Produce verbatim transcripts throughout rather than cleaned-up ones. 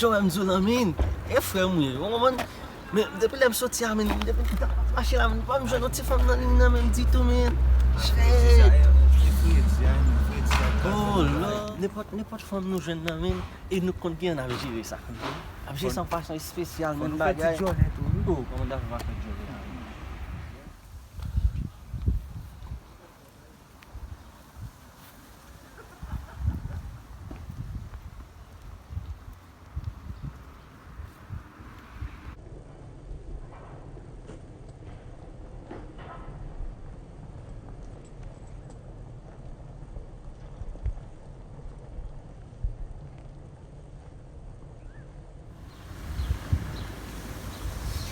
Yo, m di w lan, men, e frè m ou ye, ou konprann? Men depi lè m soti a, men, depi m t ap mache la, men, m pa m jwenn yon ti fanm nan liy nan menm ditou, men. Shit. Oh Lord. Nenpòt, nenpòt fanm nou jwenn nan, men, e nou konn kijan n ap jere sa. Ap jere sa yon fason espesyal, men, bagay. Oh, kòman n ap fè pa fè djòlè la, men?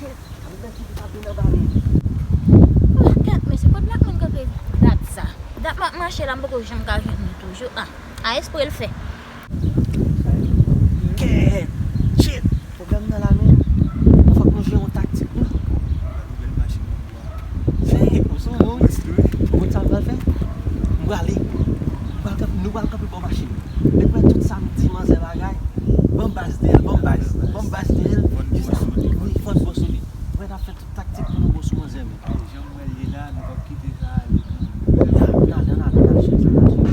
Shit, ann nan ki li pa vin anba men. Oh, kèt, men se kot Black Moon kanpe dat sa. Dat m ap mache la, m poko janm ka jwenn li toujou. Ah, a espre l fè. Kèt, shit, pwoblèm nan la men. Fòk nou jwe yon taktik, non? Fè, ou sou moun. Ou konn sa m pral fè? M prale. M pral kanpe, nou pral kanpe bò machin. Depi tout sa m di manzè bagay. Ban m baz de l, ban m baz, ban m baz de l. Wi, fò n bon sou li. Mwen ap fè tout taktik pou nou bon sou manzè, men. Jan m wè l ye la, nou p ap kite sa ale. Ann ale, ann ale, ann ale, chèf, ann ale, chèf.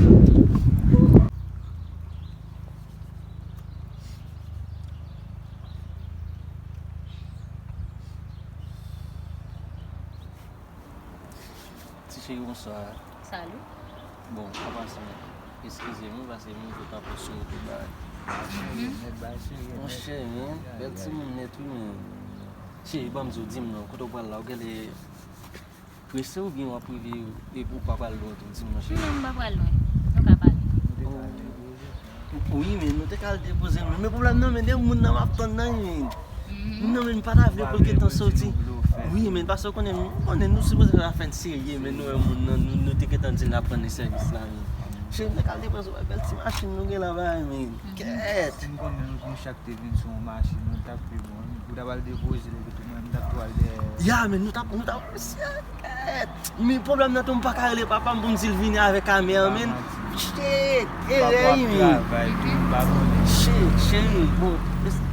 Ti cheri, bonswa. Salut. Bon, an pasan, eskize m, paske m rive tanpou sou wout ou bay. Monchè, men, bèl timoun nèt, wi, men. Cheri, ban m di w, di m non, kote w pral la, w genlè prese oubyen w ap rive e ou pa pral lwen tou, di m non, cheri. Non, m pa pral lwen. Nou ka pale. Wi, men nou te ka al depoze l, men pwoblèm nan, men de moun nan m ap tann nan, men. Moun nan, men m pa ta vle pou l gentan soti. Wi, men paske w konnen, ou konnen nou sipoze fè afè n serye, men nou wè moun nan, nou, nou te gentan di l n ap rann li sèvis la, men. Cheri, m te ka al depoze w, bèl ti machin nou gen la, bay, men. Kèt! Si m konnen nou, nou chak te vin sou yon machin, nou t ap pi bon. Ou t ap al depoze l, epi tou mwen, m t ap tou al dèyè. Ya, men nou t ap, nou t ap, men pwoblèm nan tou, m pa ka rele papa m pou m di l vini avèk amè, men. Shit! Erè, wi, men. Shit, cheri, bon,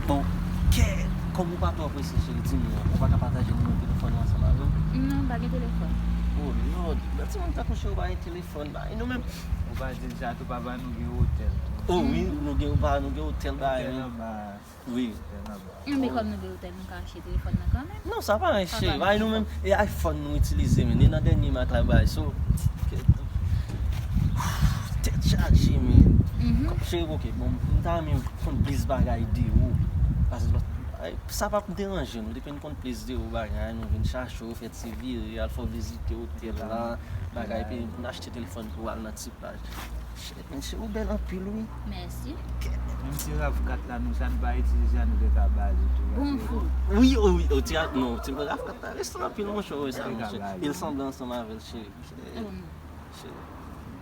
bon, kèt! Kòm ou pa twò prese, cheri, di m non, ou pa ka pataje nimewo telefòn ou ansanm avè m? Non, m pa gen telefòn. Oh Lord, bèl timoun tankou cheri, ou pa gen telefòn, bay nou menm. Ou pa di l sa tou, papa nou gen otèl. Oh wi, nou gen, papa nou gen otèl, bay, men. Wi. Men kòm nou gen otèl, nou ka achte telefòn nan kanmenm. Non, sa pa anyen, cheri. Bay nou menm, e iPhone nou itilize, men. E nan dènye mak la, bay. So, tèt chaje, men. Cheri, ok, bon, m ta renmen konn plis bagay de ou. Paske lòt, ay, sa p ap deranje nou. Depi n konn plis de ou, bagay, nou vin chache w, fè ti vire, al fè w vizite otèl la, bagay, epi n achte telefòn pou w al nan ti plaj. Shit, men cheri, ou bèl anpil, wi. Mèsi. Menm ti RAV kat la, nou sa n pa itilize a, nou te ka ba li tou. Bon, fou. Wi, o, wi, o, ti RAV, non, ti RAV kat la resan anpil, monchè, wi, sa, monchè. E l sanble ansanm avè l, cheri. Shit. Oh, non. Shit.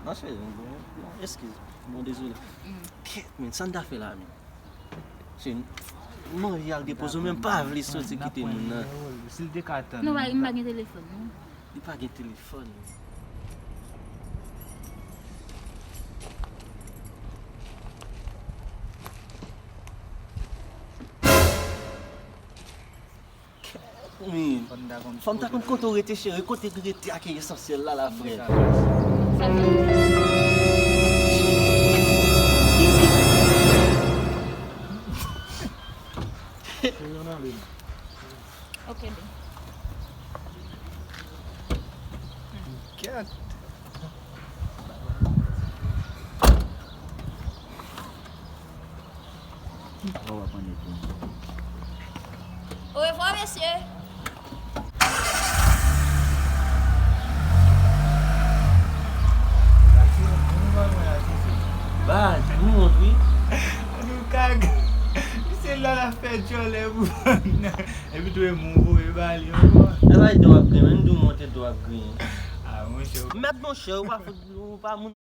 Non, cheri, bon, bon, eskiz. Bon, dezole. Kèt, men, sa n ta fè la, men? Shit, m anvi al depoze w, men m pa vle soti kite moun nan. Si l te ka tann. Non, m pa gen telefòn, non. Li pa gen telefòn. Kèt, men. Fò m ta konn kote w rete, cheri. Kote w rete a ki esansyèl la, la, frè. Cheri, ann ale. Ok, babe. Kèt. Orevwa, mesye. Baz, nou wont, wi. Nou kag. Misye la, l ap fè djòlè pou fanm nan. Epi tou e moun voye ba li ankò. E bay do ap griyen, menm di w monte do ap griyen. Ah, monchè. Mèt monchè, ou pa fout, ou pa moun.